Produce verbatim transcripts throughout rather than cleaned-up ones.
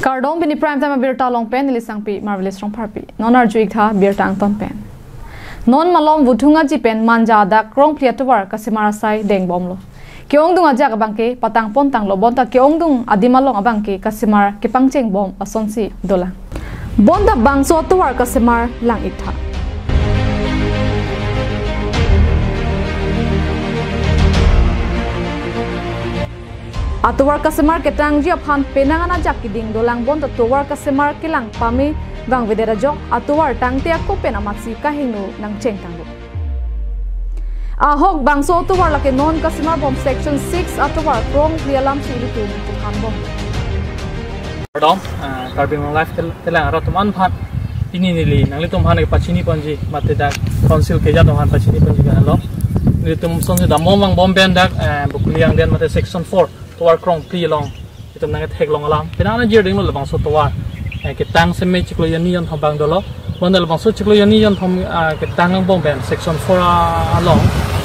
Kardom, pini Prime Time abirta along pen neli Sangpi Marvelous Rongpharpi. Non arju-ik tha birta angton pen. Non malom Vuthung Aji pen Manja adak Krongphli atovar kasemar asai dengbomlo. Ke-ongdung ajak abangke patangpon tanglo, bonta ke-ongdung adim along abangke kasemar kepangchengbom asonsi dolang. Bonta bangso atovar kasemar lang-ik tha. Atovar kasemar ketangji aphan penang an ajak keding dolang, bonta tovar kasemar kelang pame vangvedet ajok atovar tangte ako pen amatsi kahingno nangcheng tanglo. Ahok bangso atovar lake non kasemar bom Section six atovar Krongphli alamsi ilitum chethanbom. Kardom, ah, Karbi Anglong Live tel-, telang arat atum aphan. Pini neli nanglitum aphan pachini ponji mate dak council keja atum aphan pachini ponji ke-enlo. Nelitum asonsi damon vangbom pen dak, eh, Bokolia angden mate Section four tovar Krongphli along itum nangketheklong alam. Penang an ajir dinglo labangso tovar, eh, ketang seme chiklo jonni jonthom abang dolo. Bonta labangso chiklo jonni jonthom, ah, ketang angbong pen Section four, ah, along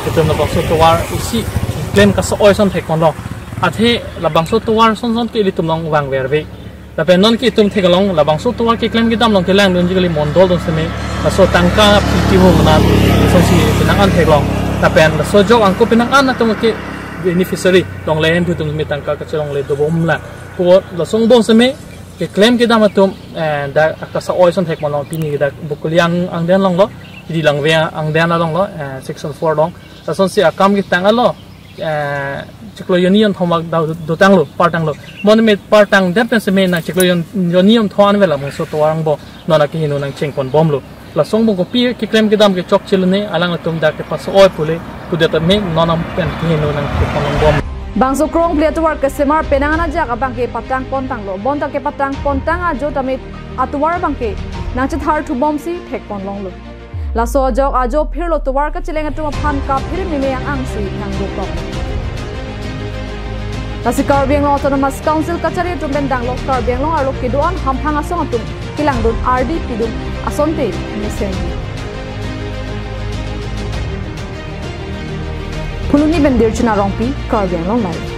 itum labangso tovar isi klem kaso-oi ason thekponlong. Athe labangso tovar sonson ke ilitum along vangverve. Lapen non ke itum theklong labangso tovar keklem kedam along kelangdunji kali mondol atum seme, laso tangka phli tiho mena asonsi penang an theklong. Lapen laso ajok angko penang an atum ke beneficiary longle, hemphu atum seme tangka kachelongle dobomlang. Ko lason angbong seme keklem kedam atum, eh, dak akaso-oi ason thekponlong, pini dak Bokolia angden alonglo, pini Langve angden alonglo, eh, Section four along. Lasonsi akam ketang alo, eh, chiklo jonni jonthom abang do-, dotanglo, partanglo. Bonta me partangdet pen seme nang chiklo jon-, jonni jonthom an vela bangso tovar angbong non akehingno nangchengponbomlo. Lason angbong kopi keklem kedam ke chokchelo ne, alangtum dak kepaso-oi pule, pudet me non an pen kehingno nangchengponbom. Bangso Krongphli atovar kasemar penang an ajak abangke patangpon tanglo, bonta kepatangpon tang ajo tame atovar abangke nangchetharthubomsi thekponlonglo. Laso ajok ajo phirlo tovar kacheleng atum aphan kaphir meme ang-angsi nangdokok. Lasi Karbi Anglong Autonomous Council kachari atum pen danglo Karbi Anglong arlo kedo-an hamphang asong atum kelangdun ardi pidun asonte mesen. Phuloni pen Dirchina Rongpi, Karbi Anglong Live.